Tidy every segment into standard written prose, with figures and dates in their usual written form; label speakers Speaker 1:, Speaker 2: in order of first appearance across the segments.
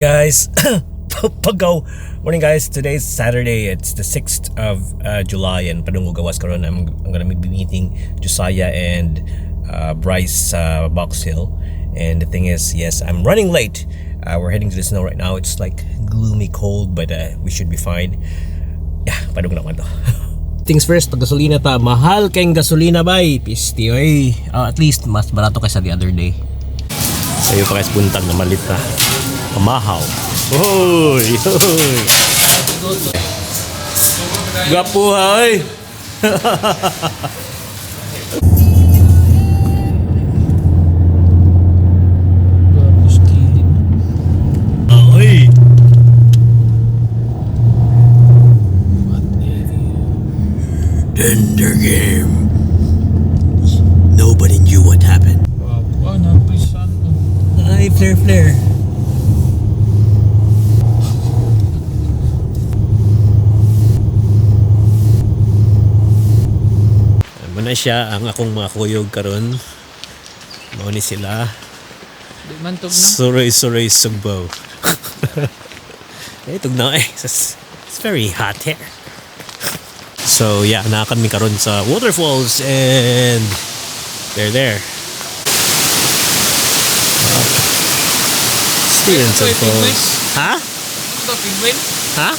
Speaker 1: Guys, pagaw. Morning, guys. Today's Saturday. It's the 6th of July and padung gawas karon. I'm gonna be meeting Josiah and Bryce sa Box Hill. And the thing is, yes, I'm running late. We're heading to the snow right now. It's like gloomy cold, but we should be fine. Yeah, padung na ko to. Things first, pag gasolina ta, mahal kayong gasolina bay. Pisti, oy. At least mas barato kaysa the other day. Sayo pa guys, buntag na malit na. Pamahaw. Hoy! Hoy! Gwapo ha, oy! Oy! Tender game. Nobody knew what happened.
Speaker 2: Wow, napisan.
Speaker 1: Ay, flare, flare. Muna siya ang akong mga kuyog karon. Mao ni sila.
Speaker 2: Di man tugnaw.
Speaker 1: Suroy suroy sugbo. Eh, tugnaw eh. It's very hot here. So yeah, naa kami karon sa waterfalls and they're there. Stevenson Falls. Ha?
Speaker 2: Ito, penguin.
Speaker 1: Ha?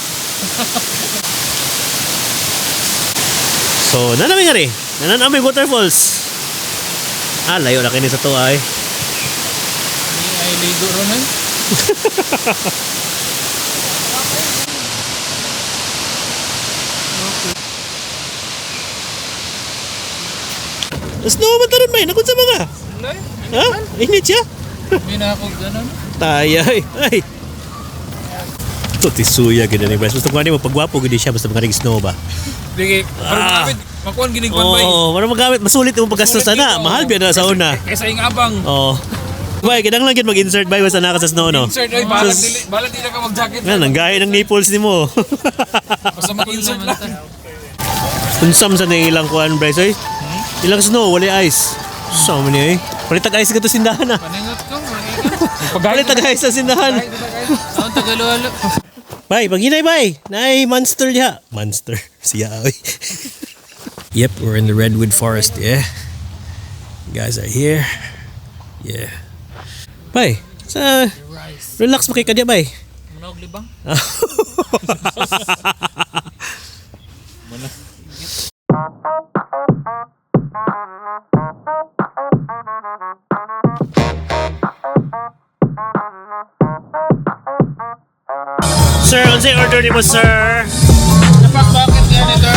Speaker 1: So, nanami nga rin. Nanami waterfalls. Ah, layo na kini sa to ay.
Speaker 2: Ni ay ligo ron ay.
Speaker 1: Snow man taron may nakon sa mga.
Speaker 2: Nay,
Speaker 1: Ha? Init siya.
Speaker 2: may na ako ganun.
Speaker 1: Tayay. Ay. Ito tisuya gid ni Bryce. Basta kung ano mo pagwapo gid siya basta mga snow ba.
Speaker 2: Sige, para
Speaker 1: Ah.
Speaker 2: magamit, makuan ginig kwan bay.
Speaker 1: Oo, para magamit masulit imong paggastos
Speaker 2: Sulit
Speaker 1: na.
Speaker 2: gid, oo.
Speaker 1: Mahal biya na sa una.
Speaker 2: Kaysa ing abang.
Speaker 1: Oo. Bay, kinahanglan lang gid mag-insert bay basta naa ka sa snow no.
Speaker 2: Insert ay balag
Speaker 1: Sus.
Speaker 2: dili, balag dili ka mag-jacket.
Speaker 1: Nga nang gaya ng nipples nimo.
Speaker 2: Basta mag-insert lang.
Speaker 1: Unsam sa nang ilang kuan Bryce oy. Ilang snow, wala ice. So many eh. Palitag ice ka to sindahan ah.
Speaker 2: Paningot ko,
Speaker 1: Palitag ice sa sindahan.
Speaker 2: Ang Tagalog.
Speaker 1: Bay, paghinay bay. Nay monster diha. Monster. Siya oy. Yep, we're in the redwood forest, yeah. You guys are here. Yeah. Bay, sa relax mo kay kadya bay.
Speaker 2: Munog libang.
Speaker 1: Sir, unsay order nimo, sir?
Speaker 2: Napakbakit yan ito.